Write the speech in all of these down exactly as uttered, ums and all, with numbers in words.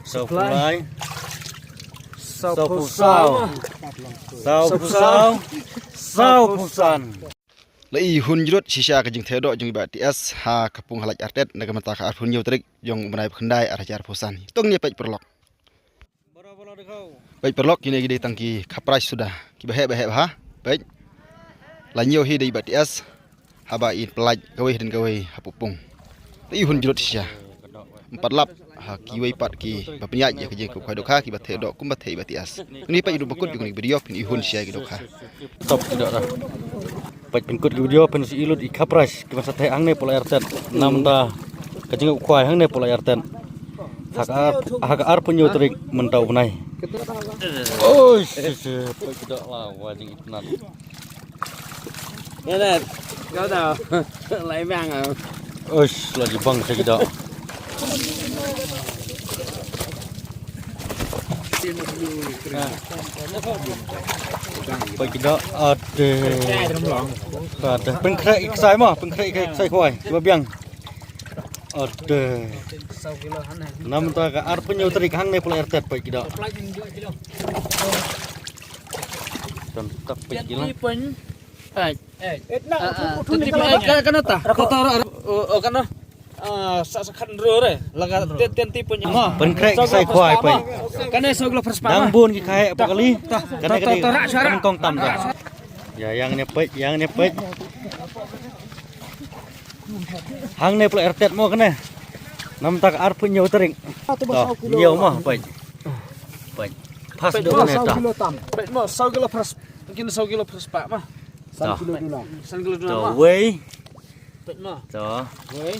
Saw phew lai. Saw phew saw. Saw phew saw. Saw phew san. La i hun jrut shisha ka jingtheh doh jong i Bah T S ha ka pung Halaj Artet na ka mynta ka arphew hynñiew tarik jong u bnai ba khyndai ar hajar arphew san. Tang ne peit paralok. Peit paralok, kine ki dei tang ki khaprai suda. Ki ba heh ba heh ba ha. Peit. La ñiew hi da i Bah T S. Haba in pynlait kawei hadien kawei ha pung. Te i hun jrut shisha. Em pat lap ha kiwei pat ki ba pynïaid ïa ka jingkhuid dohkha ki ba theh doh kumba theh i Bah T S. Kine peit ruh ba kut jong kine ki video phin i hun shisha ki dohkha. Top ki doh doh. Peit pynkut ki video phin sa i lut i khaprai ki ba sa theh hangne Pulai Artet. Namda ka jingkhuid hangne Pulai Artet. Ha ka ar, ha ka arphew hynñiew tarik mynta u bnai. Oi, shi, shi, peit ki doh la wa jing itnat. Nè, nè, kau tahu. Lai bang ah. Uish, la jibang sa ki doh. Peit ki doh, ade. Ade, pynkhreh i ksai mo, pynkhreh i ksai khwai, kiba biang. Ade. Namta ka arphew hynñiew tarik hangne Pulai Artet peit ki doh. Tang tak peit ki lah. Peit. Eh, eh, ka, ka na ta. Ka ta ra, oh, oh, ka na. Ah, sa, sa khat hynriew re. La ka ten, ten ti pun. Ma. Pynkhreh ki ksai khwai peit. Ka ne saw kilo phra spah. Dang bun ki khaïi pa kali. Ka ne ka dei. Ka ne kong tam ta. Ïa, ïa ngan ïa peit, ïa ngan ïa peit. Hangne Pulai Artet mo kane. Namta ka arphew hynñiew tarik. To, hynñiew mo peit. Peit. Pas dok kane to. Peit mo, saw kilo phra spah. Kin saw kilo phra spah mo. San kilo duna. San kilo duna mo. To, wei. Peit mo. To. Wei.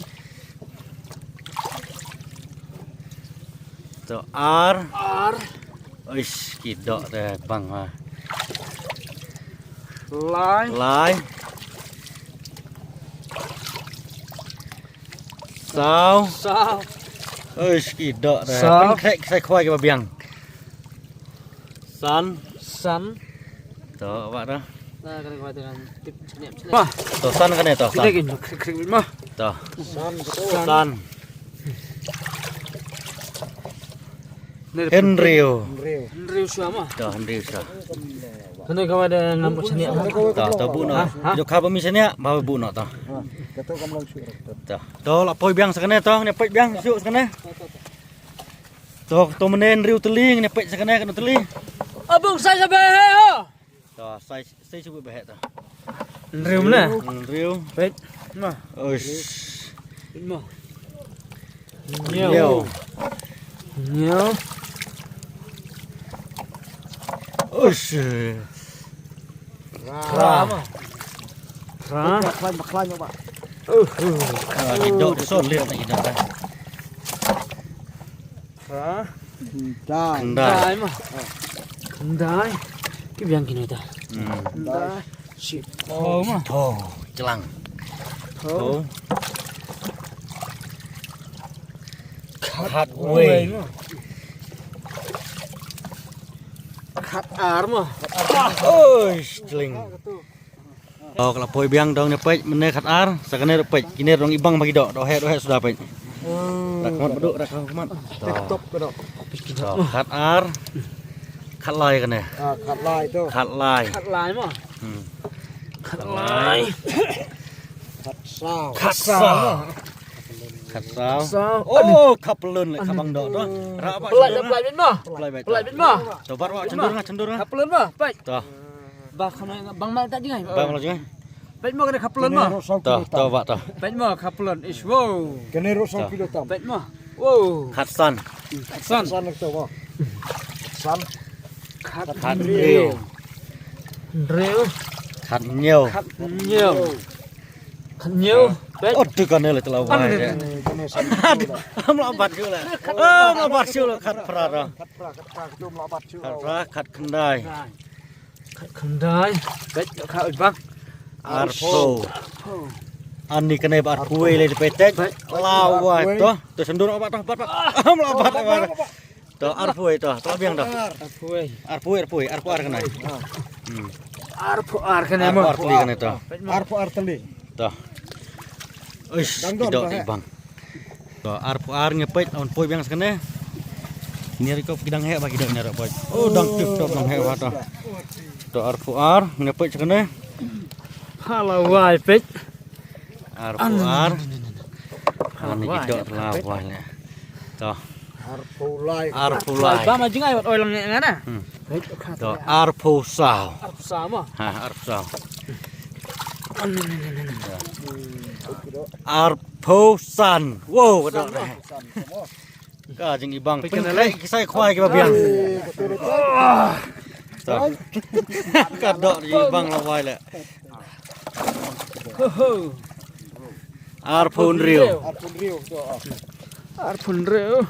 To, ar. Ar. Uish, ki doh te bang ha. Lai. Lai. Saw. Saw. Uish, ki doh te. Saw. Pynkhreh ki ksai khwai kiba biang. San. San. To, ba to. Nah, kane ka tip sniap sniap. Wah. To, san kane to, san. Kita gini, krik, krik, mah. To. San. San. Hynriew. Hynriew shuwa mo. To, hynriew shuwa. Kane ka wada ngam sniap mo. To, to buh noh. Ha? Ha? Jok ka ba mi sniap, ba buh noh to. To. To, la poi biang sa kane to, ne poi biang shuh sa kane. To, to mynne hynriew tylli, ne poi sa kane kano tylli. Abang saya sampai he ho. To, sai, sai shu beh to. Hynriew mo ne? Hynriew. Peit. Mo. Uish. Peit mo. Hynñiew. Hynñiew. Hynñiew. Uish. Phra. Phra. Phra. Bakhlaiñ, bakhlaiñ, ba. Uh. Ah, ki doh, ki son liat na ki doh. Phra. Khyndai. Khyndai. Khyndai mo. Khyndai. Ki biang kine ta. Hmm. Khyndai. Shiphew mo. Shiphew. Jlang. Shiphew. Khatwei. Khatwei mo. Khatar mo. Oi, jling. Oh, ka la poi biang dong ne peit, mynne khatar, sa kane ruh peit, kine ruh dang ibang ba ki doh, doh heh, doh heh suda peit. Hmm. Rak khmat baduk, rak khmat. Top ka doh. To, khatar. Khatlai kane. Ah, khatlai to. Khatlai. Khatlai mo. Hmm. Khatlai. Khatsaw. Khatsaw. Khatsaw. Khatsaw. Oh, khaplun le khabang doh to. Ra ba. Pynlait, pynlait bit mo. Pynlait bit. Pynlait bit mo. To, bat wa, chyndur nga, chyndur nga. Khaplun mo, peit. To. Ba khana bang ma ta jingai. Bang ma jingai. Peit mo kane khaplun mo. To, to, ba to. Peit mo khaplun. Ish, wow. Kane ruh saw kilo tam. Peit mo. Wow. Khatsan. Khatsan. Khatsan to mo. Khatsan. Khat. Khathynriew. Hynriew. Khathynñiew. Khathynñiew. Khathynñiew. Peit. Oh, tu kane le telawa. Kane. Kane saw kilo. Am la bat shu le. Am la bat shu le khatphra to. Khatphra, khatphra, khatum la bat shu. Khatphra, khatkhyndai. Khatkhyndai. Peit, kha oi bang. Arphew. Arphew. Ani kane ba arphew le peit. Peit. Lawa to. To chyndur ba to, bat, bat. Am la bat, bat. To arphew to, to biang to. Arphew. Arphew, arphew, arphew ar kane. Hmm. Arphew ar kane mo. Arphew ar kane to. Arphew ar tylli. To. Uish, ki doh te bang. To, arphew ar ngi peit, un poi biang sa kane. Ni ri ko ki dang heh ba ki dang nyarap bhai. Oh, dang tip top dang heh ba to. To arphew ar, ngin peit sha kane. Hala wai peit. Arphew ar. Hala wai. Ni ki dok hala wai le. To. Arphew lai. Arphew lai. Ba ma jingai wat oi lang ne ngana. Hmm. To arphew saw. Arphew saw ma. Ha, arphew saw. Arphew san. Wow, ka dok. Ka jingibang. Pynleh ki sai khwai kiba biang. Ka dok jingibang la wai le. Arphew hynriew. Arphew hynriew.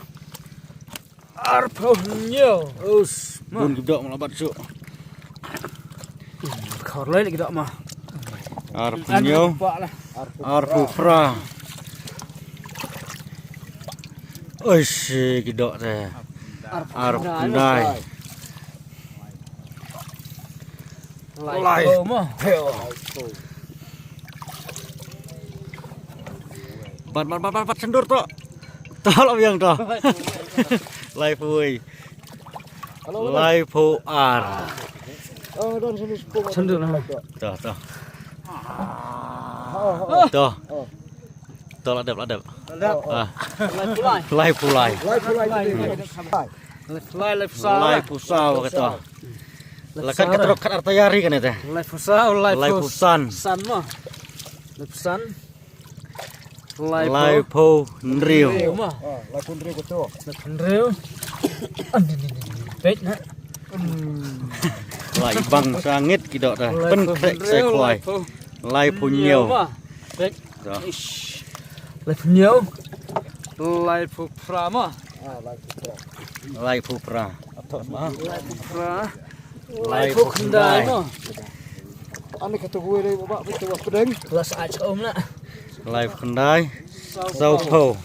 Arphew hynñiew. Us, bun ki dok ma la bat suk. Khor lai ki dok ma. Arphew hynñiew. Arphew phra. Oi shi ki dok te. Arphew khyndai. Lai. Lai. Bat, bat, bat, bat, bat, sendur to. To la biang to. Laiphew wei. Laiphew ar. Sendur na. To, to. To. To la dep, la dep. Ah. Laiphew lai. Laiphew lai. Laiphew lai, laiphew saw. Laiphew saw ka to. La kat ka trok kat artayari kan ite. Laiphew saw, laiphew san. San ma. Laiphew san. Laiphew hynriew. Hynriew ma. Laiphew hynriew ka to. Laiphew hynriew. Peit na. Lai bang sangit ki dok te. Pynkhreh sai khwai. Laiphew hynñiew. Peit. Laiphew hynñiew. Laiphew phra ma. Laiphew phra. Laiphew phra. Laiphew khyndai ma. Ani kata gue dei ba ba ba pdeng. Las ach om la. Laiphew khyndai. Sawphew.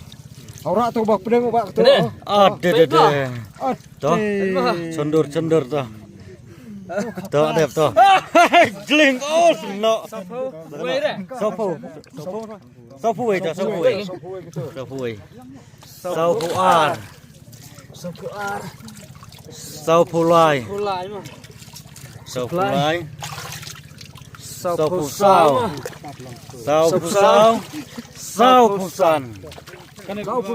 Ora to ba pdeng ba to. Ah, de de de. To. Chondur chondur to. To dep to. Jling os no. Sawphew. Sawphew. Sawphew wei to, sawphew wei. Sawphew wei. Sawphew ar. Sawphew ar. Sawphew lai. Sawphew lai ma. Sawphew lai. Sawphew saw. Sawphew saw. Sawphew san.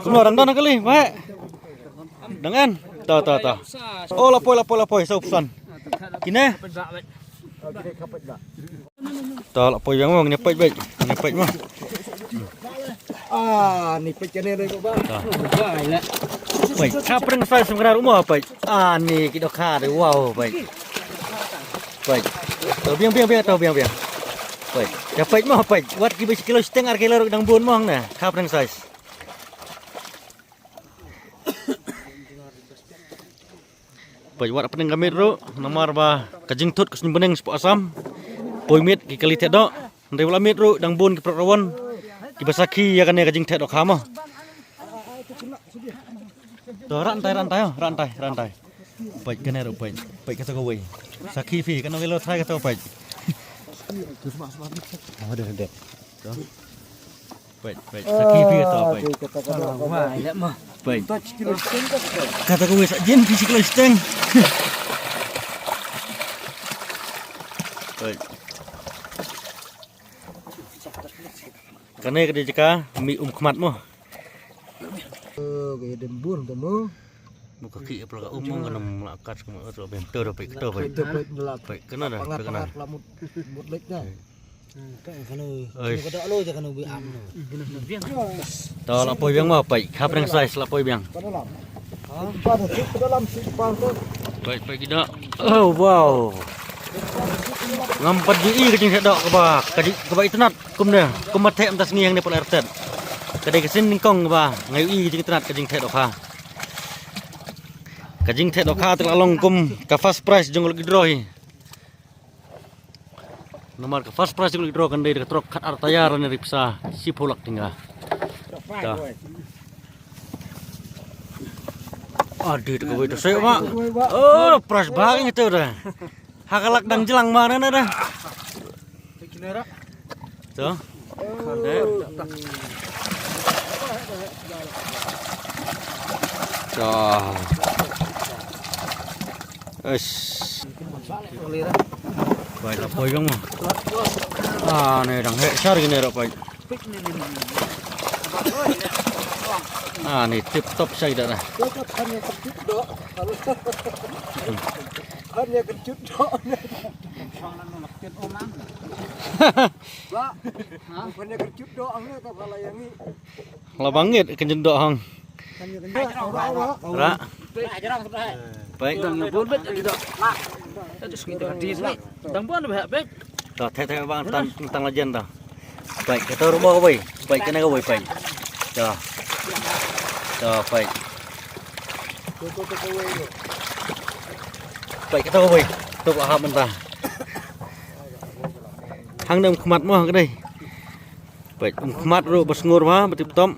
Kumno dang don kali, baik. Dang en. To, to, to. Oh, la poi, la poi, la poi, sawphew san. Kine. To la poi biang mo, ngin peit beit. Ngin peit mo. Ah, ni peit kane dei ba. Peit. Ka pdeng size sum kra ruh mo peit. Ah, ni ki dok kha dei wow peit. Peit. To biang biang biang to biang biang. Peit. Ka peit mo peit. Wat ki ba shi kilo shiteng ar kilo ruh dang bun mo hangne. Ka pdeng size. Peit wat pdeng ka miet ruh, namar ba ka jingthut ka suiñ bneng shapoh Assam. Poi miet ki kali theh doh, hynrei wat la miet ruh dang bun ki prot rawon kiba sakhi ïa kane ka jingtheh dohkha mo. To rat ntai, rat ntai, rat ntai, rat ntai. Peit kane ruh peit, peit kata kawei. Sakhi phi kano kilo trai kata peit. Oh, deh, deh. To. Peit, peit. Sakhi phi to, peit. Peit. Kata kawei sa jin phi shi kilo shiteng. Peit. Kane ka dei jaka mih um khmat mo. Ka dem bun ka mo. Buka ki apla ka um mo ka nam la kat ka mo to ben to peit to peit. Peit kane da, peit kane. Mut lek da. Oi. To la poi biang mo peit, khap reng size la poi biang. Peit, peit ki da. Oh wow. Ngam pat ju i ka jingtheh doh kaba, ka jing, kaba itynnad kumne, kumba theh mynta sngi hangne pat la rtet. Ka dei ka sien nyngkong kaba nga ïohi ka jingitynnad ka jingtheh dohkha. Ka jingtheh dohkha te ka la long kum ka first prize jong ka lucky draw hi. Namar ka first prize jong ka lucky draw kan dei da ka trok khat ar tayar ne ri pisa shiphew lak tynga. Ta. Adi te kawei te seh ba. Oh, prize ba ngi te da. Ha ka lak dang jlang ma na da. To. To. Eish. Peit la poi biang mo. Ah, ne dang heh shar kine ruh peit. Ah, ne tip top shai da. La bangit ka jyndok hang. Ra. Peit. Dang bon ba peit. To, theh theh bang tang tang lajen to. Peit, kato ruh ba kawei. Peit, kane kawei peit. To. To, peit. Peit, kato kawei. To ba hap mynta. Hangne um khmat mo hangne. Peit, um khmat ruh ba sngur ba, ba tip top.